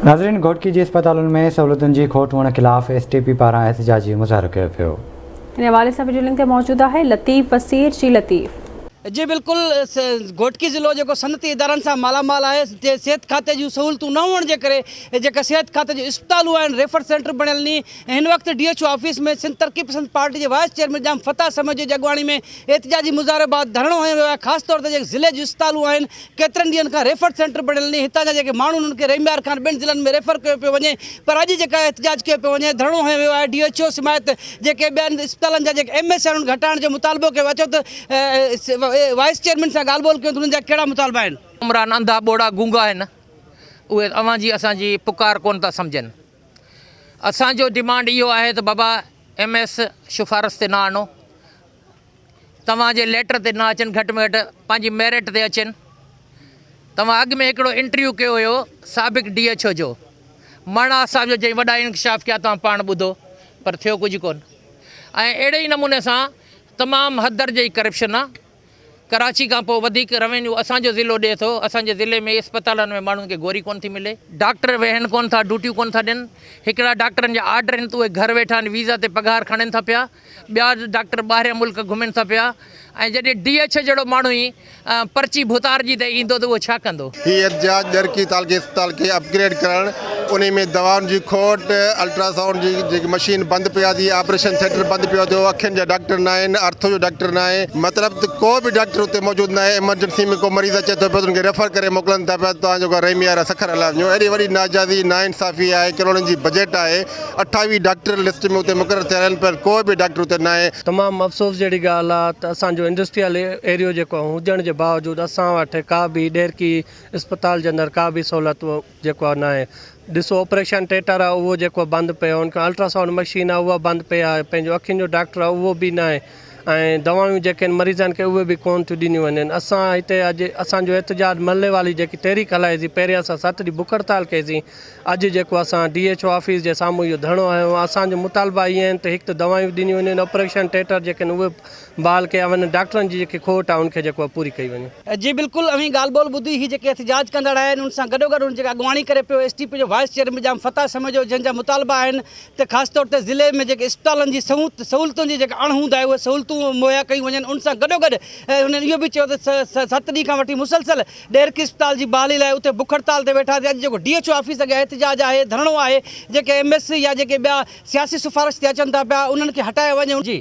ناظرين گهوٽڪي جي اسپتالن ۾ سهولتن جي کوٽ هئڻ خلاف ايس ٽي پي پاران احتجاجي مظاهرو ڪيو ويو. ان حوالي سان وڊيو لنڪ تي موجود آهي لطيف وسير جي لطيف. جي بلڪل گهوٽڪي ضلعو جيڪو صنعتي ادارن سان مالا مال آهي جي صحت کاتي جون سهولتون نه هئڻ جي ڪري جيڪا صحت کاتي جون اسپتالون آهن ريفر سينٽر بڻيل ني هن وقت D H O office ۾ Sindh ترقي پسند پارٽي جي وائيس چيئرمين ڄام فتاح سميجو جي اڳواڻي ۾ احتجاجي مظاهري بعد ڌرڻو هنيو ويو آهي خاص طور تي جيڪي ضلعي جون اسپتالون آهن ڪيترن ڏينهن کان ريفر سينٽر بڻيل ني هتان جا جيڪي ماڻهو انهن کي رحيم يار خان ٻين ضلعن ۾ ريفر ڪيو پيو وڃي پر اڄ جيڪا احتجاج ڪيو پيو وڃي ڌرڻو هنيو ويو آهي ڊي ايڇ او سمايت جيڪي ٻين اسپتالن جا جيڪي ايم ايس آهن انهن کي هٽائڻ جو مطالبو ڪيو اچو ته وائيس چيئرمين سان ڳالهه ٻولهه ڪيون ته انهن جا ڪهڙا مطالبا آهن. عمران انڌا ٻوڙا گونگا آهن اهي اوهان جي اسان جي پڪار ڪونه ٿا سمجهن اسان جو ڊمانڊ اهو آهي ته بابا ايم ايس شفارس تي نه آڻو توهان جي ليٽر تي نه اچن گهٽ ۾ گهٽ پنهنجي ميرٽ تي اچن توهان اڳ ۾ هڪڙو انٽرويو ڪيو هيو سابق ڊي ايڇ او جو ماڻا صاحب جو جنهن وڏا انڪشاف ڪيا توهان پاڻ ٻڌو پر ٿيو ڪجهه ڪون ۽ اهڙي ئي نموني سان تمام حد درجي جي ڪرپشن آ ڪراچي کان پوء وڌيڪ روينيو اسان جو ضلعو ڏئي ٿو اسان جي ضلعي ۾ اسپتالن ۾ ماڻهن کي گوري ڪون ٿي ملي ڊاڪٽر ويهن ڪون ٿا ڊيوٽيون ڪون ٿا ڏين هڪڙا ڊاڪٽرن جا آرڊر آهن ته اهي گهر ويٺا آهن ويزا تي پگهار کڻن ٿا پيا ٻيا ڊاڪٽر ٻاهريان ملڪ گهمن ٿا پيا ۽ جڏهن ڊي ايڇ جهڙو ماڻهو ئي پرچي ڀوتار جي تي ايندو ته اهو ڇا ڪندو. هي احتجاج ڏهرڪي تعلقي اسپتال کي اپ گريڊ ڪرڻ، انهي ۾ دوائن جي کوٽ، الٽرا سائونڊ جي جيڪي مشين بند پيا ٿي، آپريشن ٿيٽر بند پيو ٿيو، اکين جا ڊاڪٽر ناهن، ارٿو جو ڊاڪٽر ناهي، مطلب ته ڪو به ڊاڪٽر اتي موجود ناهي، ايمرجنسي ۾ ڪو مريض اچي ٿو پيو ته ان کي ريفر ڪري موڪلن ٿا پيا ته توهان جيڪو رحيم يار سکر هليا وڃو، ايڏي وڏي ناجائزي ناانصافي آهي، ڪروڙن جي بجيٽ آهي، 28 ڊاڪٽر لسٽ ۾ اتي مقرر ٿيل آهن پر ڪو به ڊاڪٽر اتي ناهي. تمام افسوس جهڙي ڳالهه آ ته اسان جو انڊسٽريل ايريو جيڪو هجڻ جي باوجود اسان وٽ ڪا به ڏهرڪي اسپتال جي اندر ڪا به سهولت جيڪو آ ناهي ڏسو آپريشن ٿيٽر آ اهو جيڪو بند پيو ان کان الٽرا سائونڊ مشين آ اها بند پئي آ پنهنجو اکين جو ڊاڪٽر آ اهو به ناهي ۽ دوائون جيڪي آهن مريضن کي اهي به ڪون ٿيون ڏنيون وڃن اسان هتي اڄ اسان جو احتجاج محلي والي جيڪي تحريڪ هلائي سين پهرين اسان ست ڏينهن بک هڙتال ڪئي سين اڄ جيڪو اسان ڊي ايڇ او آفيس جي سامهون اهو ڌرڻو هنيو آهي اسان جو مطالبا اهي آهن ته هڪ ته دوائون ڏنيون وڃن آپريشن ٿيٽر جيڪي آهن اهي بحال ڪيا وڃن ڊاڪٽرن جي جيڪي کوٽ آهي ان کي جيڪو آهي پوري ڪئي وڃي. جي بلڪل اوهين ڳالهه ٻولهه ٻڌي هي جيڪي احتجاج ڪندڙ آهن ان سان گڏوگڏ ان جيڪا اڳواڻي ڪري پيو ايس ٽي پي جو وائيس چيئرمين ڄام فتاح سميجو جنهن جا مطالبا آهن ته خاص طور تي ضلعي ۾ جيڪي اسپتالن جي سهولتن جي جيڪا اڻ هوند آهي اهي سهولتون مهيا ڪيون وڃن ان سان گڏوگڏ هنن اهو به چيو ته ست ڏينهن کان وٺي مسلسل ڏهرڪي اسپتال جي بحالي لاء اتي بک هڙتال تي ويٺاسين اڄ جيڪو ڊي ايڇ او آفيس اڳيان احتجاج آهي ڌرڻو آهي جيڪي ايم ايس سي يا جيڪي ٻيا سياسي سفارش تي اچن ٿا پيا انهن کي هٽايو وڃي. جي.